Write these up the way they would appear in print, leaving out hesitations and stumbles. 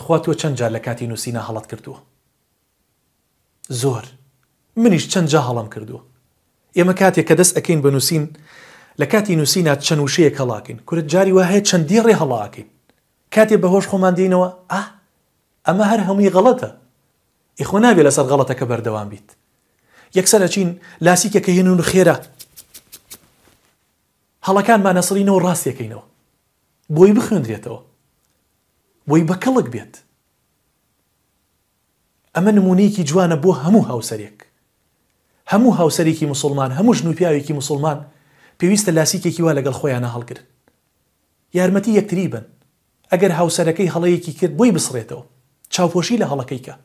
بەخوا تۆ چەند جار لە کاتی نووسینا هەڵەت کردووە؟ زۆر. منیش چەند جا هەڵەم کردووە. ئێمە کاتێک کە دەست ئەکەین بە نووسین، لە کاتی نووسینا چەند وشەیەک هەڵە ئەکەین. کورە جاری وا هەیە چەند دێڕێ هەڵە ئەکەین. کاتێ بە هۆش خۆمان دێینەوە، ئاه! ئەمە هەر هەمووی غەڵەتە. ئێ خۆ نابێ لەسەر غەڵەتەکە بەردەوام بیت. یەکسەر ئەچین لاسیکێک ئەهێنین و خێرا هەڵەکانمان ئەسڕینەوە و ڕاستی ئەکەینەوە. بۆی بخوێندرێتەوە. بۆی بە کەڵک بێت. ئەمە نموونەیەکی جوانە بۆ هەموو هاوسەرێک. هەموو هاوسەرێکی موسوڵمان، هەموو ژن و پیاوێکی موسوڵمان پێویستە لاسیکێکی وا لەگەڵ خۆیانا هەڵگرن. یارمەتی یەکتری بەن. ئەگەر هاوسەرەکەی هەڵەیەکی کرد بۆی بسڕێتەوە. چاوپۆشی لە هەڵەکەی کە.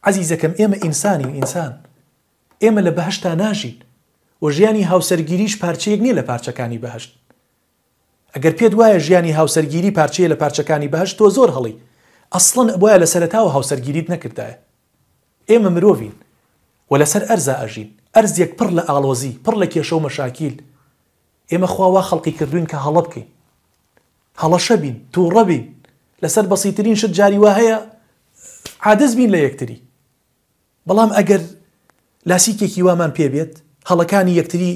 عەزیزەکەم ئێمە ئینسانین ئینسان. ئێمە لە بەهەشتا ناژین. وە ژیانی هاوسەرگیریش پارچەیەک نیە لە پارچەکانی بەهەشت. ئەگەر پێت وایە ژیانی هاوسەرگیری پارچەیە لە پارچەکانی بەهەشت تۆ زۆر هەڵەی. ئەسڵەن ئەبوایە لە سەرەتاوە هاوسەرگیریت نەکردایە. ئێمە مرۆڤین و لەسەر ئەرزا ئەژین. ئەرزێک پڕ لە ئاڵۆزی، پڕ لە کێشە و مەشاکیل. ئێمە خوا وا خەڵقی کردووین کە هەڵە بکەین. هەڵەشە بین، تووڕە بین. لەسەر بەسیترین شت جاری وا هەیە عادز بین لە یەکتری. بەڵام ئەگەر لاسیکێکی وامان پێ بێت، هەڵەکانی یەکتری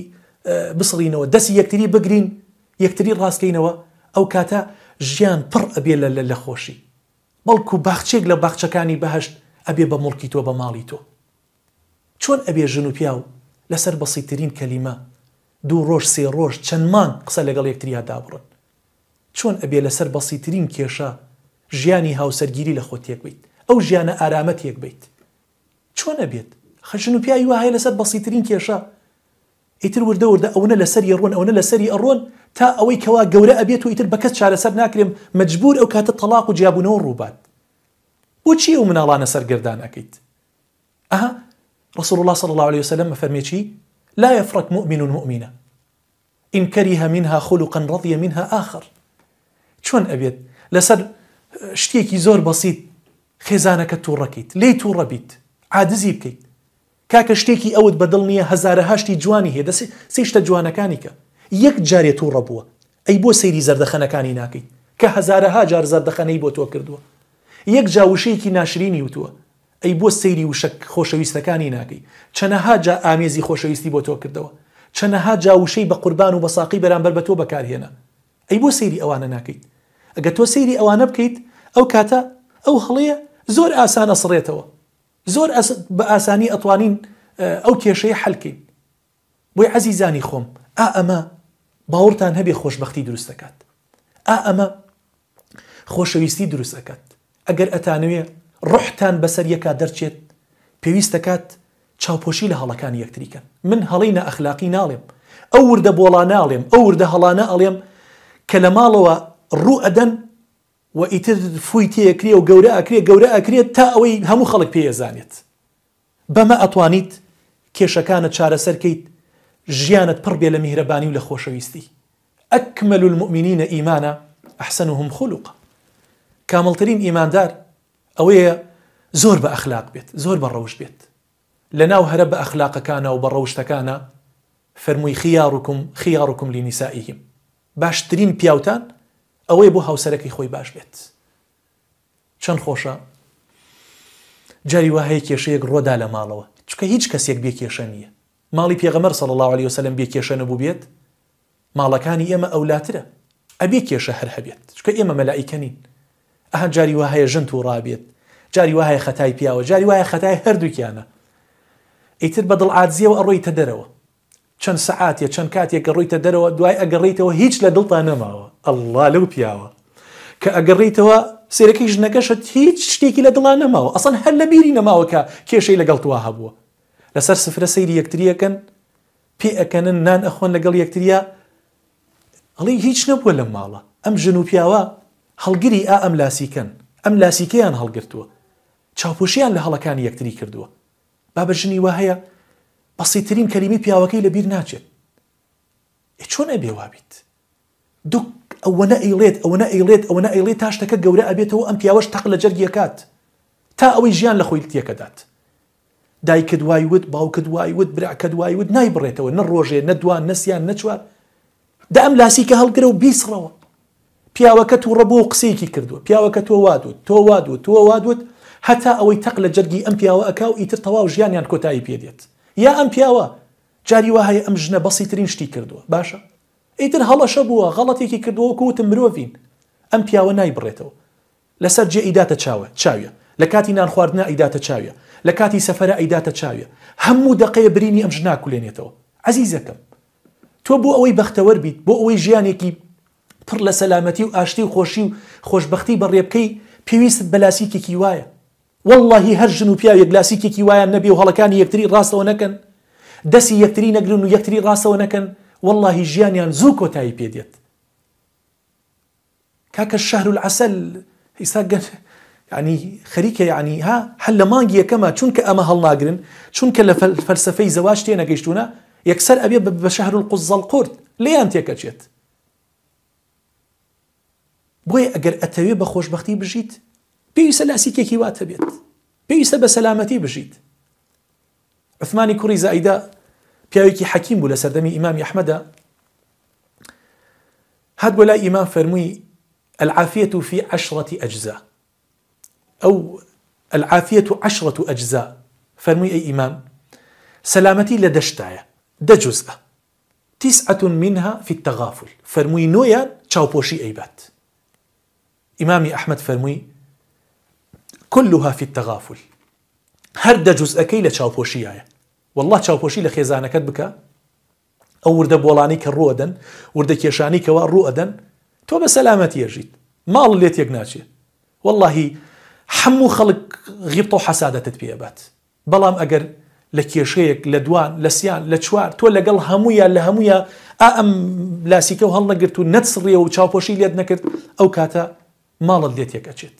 بسڕینەوە، دەستی یەکتری بگرین، یەکتری ڕاستکەینەوە، ئەو کاتە ژیان پڕ ئەبێ لە لە خۆشی. بەڵکو باخچەیەک لە باخچەکانی بەهەشت ئەبێ بە موڵکی تۆ، بە ماڵی تۆ. چۆن ئەبێ ژن و پیاو لەسەر بەسیترین کەلیمە دوو ڕۆژ، سێ ڕۆژ، چەند مانگ قسە لەگەڵ یەکتریا دابڕن؟ چۆن ئەبێ لەسەر بەسیترین کێشە ژیانی هاوسەرگیری لە خۆت تێک بەیت؟ ئەو ژیانە ئارامە تێک بەیت؟ چۆن ئەبێت؟ ئەخە ژن و پیاوی وا هەیە لەسەر بەسیترین کێشە ئیتر وردە وردە ئەونە لەسەری ئەڕۆن ئەونە لەسەری ئەڕۆن تا ئەوەی کەوا گەورە ئەبێت و ئیتر بەکەس چارەسەر ناکرێ مەجبور ئەو کاتە تەڵاق و جیابوونەوە ڕووبات. بۆچی ئەو مناڵانە سەرگەردان ئەکەیت؟ ئەها رسول اللە صلی اللە علیە وسلم ئەفەرمێ چی؟ لا یفرک مؤمن مؤمنە ان کره منها خلقا رضی منها آخر چۆن ئەبێت لەسەر شتێکی زۆر بەسیت خێزانەکەت توڕەکەیت لێی توڕە بیت عادزی بکەیت کاکە شتێکی ئەوت بەدڵ نییە هەزارەها شتی جوانی هەیە دەسێ سەی شتە جوانەکانی کە یەک جارێ توڕە بووە ئەی بۆ سەیری زەردەخەنەکانی ناکەیت کە هەزارەها جار زەردەخەنەی بۆ تۆ کردووە یەک جا وشەیەکی ناشرینی وتووە ئەی بۆ سەیری وشە خۆشەویستەکانی ناکەی؟ چەنەها جا ئامێزی خۆشەویستی بۆ تۆ کردەوە. چەنەها جا وشەی بە قوربان و بە ساقی بەرامبەر بە تۆ بەکار هێنا. ئەی بۆ سەیری ئەوانە ناکەیت؟ ئەگەر تۆ سەیری ئەوانە بکەیت ئەو کاتە ئەو هەڵەیە زۆر ئاسان ئەسڕێتەوە. زۆر بە ئاسانی ئەتوانین ئەو کێشەیە حەل کەین. بۆیە عەزیزانی خۆم ئا ئەمە باوەڕتان هەبێ خۆشبەختی دروست ئەکات. ئا ئەمە خۆشەویستی دروست ئەکات. ئەگەر ئەتانەوێ ڕۆحتان بەسەر یەکا دەرچێت پێویستەکات چاوپۆشی لە هەڵەکانی یەکتری کەن. من هەڵەی نائەخلاقی ناڵێم، ئەو وردە بۆڵانە ئەڵێم، ئەو وردە هەڵانە ئەڵێم کە لە ماڵەوە ڕوو ئەدەن و ئیتر فووی تێ ئەکرێ و گەورە ئەکرێ گەورە ئەکرێ تا ئەوەی هەموو خەڵک پێی ئەزانێت. بەمە ئەتوانیت کێشەکانت چارەسەر کەیت، ژیانت پڕ بێ لە میهرەبانی و لە خۆشەویستی. اکمل المومنین ایمانا احسنهم خلقا کامڵترین ئیماندار ئەوەیە زۆر بە ئەخلاق بێت، زۆر بە ڕەوشت بێت. لەناو هەرە بە ئەخلاقەکانا و بە ڕەوشتەکانا فەرمووی خیارکم خیارکم لنسائهم باشترین پیاوتان ئەوەیە بۆ هاوسەرەکەی خۆی باش بێت. چەند خۆشە جاری وا هەیە کێشەیەک ڕۆدا لە ماڵەوە چونکە هیچ کەسێک بێ کێشە نییە ماڵی پێغەمبەر صلی اللە علیە وسلم بێ کێشە نەبووبێت ماڵەکانی ئێمە ئەولاترە ئەبێ کێشە هەر هەبێت چونکە ئێمە مەلائیکە نین ئەها جاری وا هەیە ژن تووڕابێت جاری وا هەیە خەتای پیاوە جاری وایە خەتای هەردووکیانە ئیتر بە دڵ عاجزیەوە ئەڕۆیتە دەرەوە چەند سەعاتێ چەند کاتێک گەڕۆیتە دەرەوە دوای ئەگەڕێیتەوە هیچ لە دڵتا نەماوە ئەڵڵا لەو پیاوە کە ئەگەڕێیتەوە سێرەکەی ژنەکەشت هیچ شتێکی لە دڵا نەماوە ئەسڵەن هەر لە بیری نەماوە کە کێشەی لەگەڵ توا هەبووە لەسەر سفرە سەیری یەکتری ئەکەن پێ ئەکەنن نان ئەخۆن لەگەڵ یەکتریا ئەڵێی هیچ نەبووە لەم ماڵە ئەم ژن و پیاوە هەڵگری ئا ئەم لاسیکەن ئەم لاسیکەیان هەڵگرتووە چاوپۆشیان لە هەڵەکانی یەکتری کردووە بابە ژنی وا هەیە بەسیترین کەلیمەی پیاوەکەی لە بیر ناچێت ئێ چۆن ئەبێ وابیت دوک ئەوەنە ئەیڵێت ئەوەنە ئەیڵێت ئەوەنە ئەیڵێت تا شتەکە گەورە ئەبێتەوە ئەم پیاوەش تەق لە جەرگی ئەکات تا ئەوەی ژیان لە خۆی تێکەدات دایکت وای وت باوکت وای وت براکەت وای وت نایبڕێتەوە نە ڕۆژێ نە دوان نە سیان نە چوار دە ئەم لاسیکە هەڵگرە و بیسڕەوە. پیاوەکە توڕە بووە و قسەیەکی کردووە، پیاوەکە تۆ وات وت، تۆ وات وت، تۆ وات وت، هەتا ئەوەی تەق لە جەرگی ئەم پیاوە ئەکا و ئیتر تەواو ژیانیان کۆتایی پێ دێت. یا ئەم پیاوە جاری وا هەیە ئەم ژنە بەسیترین شتی کردووە، باشە ئیتر هەڵەشە بووە، غەڵەتێکی کردووە، وەکو وتم مرۆڤین، ئەم پیاوە نایبڕێتەوە، لەسەر جێ ئەیداتە چاوە چاویا، لە کاتی نان خواردنا ئەیداتە چاویا، لە کاتی سەفەرا ئەیداتە چاویا، هەموو دەقەیە برینی ئەم ژنە ئەکولێنێتەوە. عەزیزەکەم تۆ بۆ ئەوەی بەختەوەر بیت، بۆ ئەوەی ژیانێکی پڕ لە سەلامەتی و ئاشتی و خۆشی و خۆشبەختی بەڕێ بکەی، پێویستت بە لاسیکێکی وایە. وەڵڵاهی هەر ژن و پیاوێک لاسیکێکی وایان نەبێ و هەڵەکانی یەکتری ڕاستەوە نەکەن، دەسی یەکتری نەگرن و یەکتری ڕاستەوە نەکەن، وەڵڵاهی ژیانیان زوو کۆتایی پێ دێت. کاکە شهر العسل ئیستا گەن یعنی خەریکە یعنی ها هەر لە مانگی یەکەمە چونکە ئەمە هەڵناگرن چونکە لە فەلسەفەی زەواج تێنەگەیشتوونە یەکسەر ئەبێ بە شهر القزە القرد لێیان تێکەچێت. بۆیە ئەگەر ئەتەوێ بە خۆشبەختی بژیت پێویستە لاسیکێکی وات هەبێت پێویستە بە سەلامەتی بژیت. عوثمانی کوڕی زائیدە پیاوێکی حەکیم بوو لە سەردەمی ئیمامی ئەحمەدا هات بۆ لای ئیمام فەرمووی العافیە فی عشرة اجزاء ئەو العافیە عشرة اجزاء فەرمووی ئەی ئیمام سەلامەتی لە دەشتایە دە جوزئە تسعة منها فی التغافل فەرمووی نۆیان چاوپۆشی ئەیبات ئیمامی ئەحمەد فەرمووی كلها فی التغافل هەر دە جوزئەکەی لە چاوپۆشیایە واللە چاوپۆشی لە خێزانەکەت بکە ئەو وردە بۆڵانەی کە ڕووئەدەن وردە کێشانەی کەوا ڕووئەدەن تۆ بە سەلامەتی ئەژیت ماڵت لێ تێک ناچێ واللهی هەموو خەڵک غیبتە و حەسادەتت پێ ئەبات بەڵام ئەگەر لە کێشەیەک لە دوان لە سیان لە چوار تۆ لەگەڵ هەموویا لە هەموویا ئا ئەم لاسیکە و هەڵنەگرت و نەتسڕیەوە و چاوپۆشی لێت نەکرد ئەو کاتە ماڵت لێ تێک ئەچێت.